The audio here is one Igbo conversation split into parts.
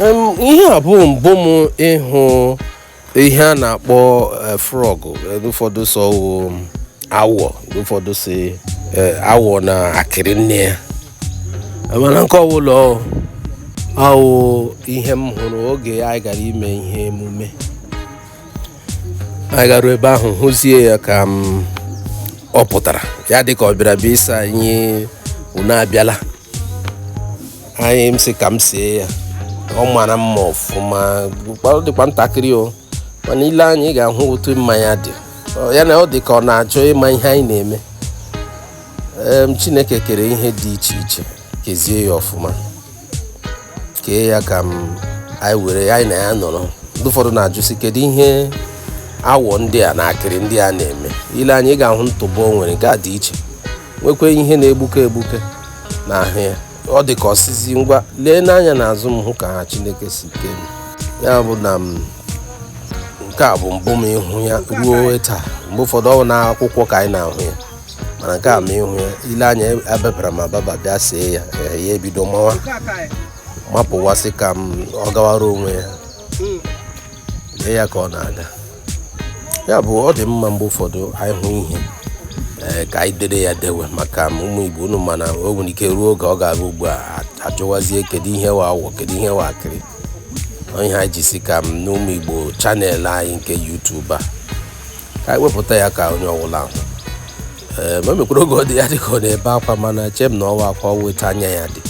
Ihe a bụ mbụ m ịhụ ihe a na-akpọ frog. Ụfọdụ sọ wụ awọ, ụfọdụ si awọ na akịrị nne ya, mana nke ọbụla awụ ihe m hụrụ oge anyị gara ime ihe emume. Anyị gara ebe ahụ hụzie ya ka m ọ pụtara, ya dị ka ọ bịara bịa ịsa anyị, unu abịala. Anyị m sị ka m see ya. Ọ mara mma ọfụma, ọ dịkwa ntakịrị o, mana ile anya ị ga-ahụ otu mma ya dị. Ya na ọ dị ka ọ na-achọ ịma ihe anyị na-eme. Chineke kere ihe dị iche iche, kezie ya ọfụma, kee ya ka m anyị were anyị na ya nọrọ. Ndị ụfọdụ na-ajụsị kedu ihe awọ ndị a na akịrị ndị a na-eme. Ile anya ị ga-ahụ ntụbọ o nwere, nke a dị iche, nwekwa ihe na-egbuke egbuke n'ahụ ya. Ọ dị ka ọsịzi ngwa lee n'anya n'azụ m hụ ka ha Chineke si kee m. Ya bụ na m nke a bụ mbụ m ịhụ ya ruo taa. Mgbe ụfọdụ ọ bụ n'akwụkwọ ka anyị na-ahụ ya, mana nke a ma ịhụ ya ile anya ababara m ababa bịa see ya. Ya ebido mawa mapụwasị ka m ọ gawara onwe ya. Lee ya ka ọ na-aga. Ya bụ ọ dị mma mgbe ụfọdụ anyị hụ ihe, ka anyị dere ya dewe maka ụmụ Igbo unu, mana o nwere ike ruo oge ọ ga-abụ ugbu a ajụwazie kedu ihe wa awọ, kedu ihe wa akịrị. Ihe anyị ji si ka m n'ụmụ Igbo channel anyị nke YouTube a ka anyị wepụta ya ka onye ọbụla hụ. Ma mekwara oge ọ dị ya dị ka ọ na-ebe akwa, mana chee m na ọwa akwa weta anya ya dị.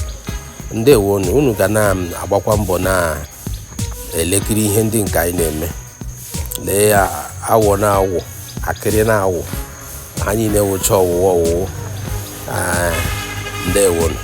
Ndewo unu, unu ga na-agbakwa mbọ na-elekiri ihe ndị nke anyị na-eme. Lee ya, awọ na-awụ, akịrị na-awụ, ha niile wụcha ọwụwa ọwụwụ. Ndewonu.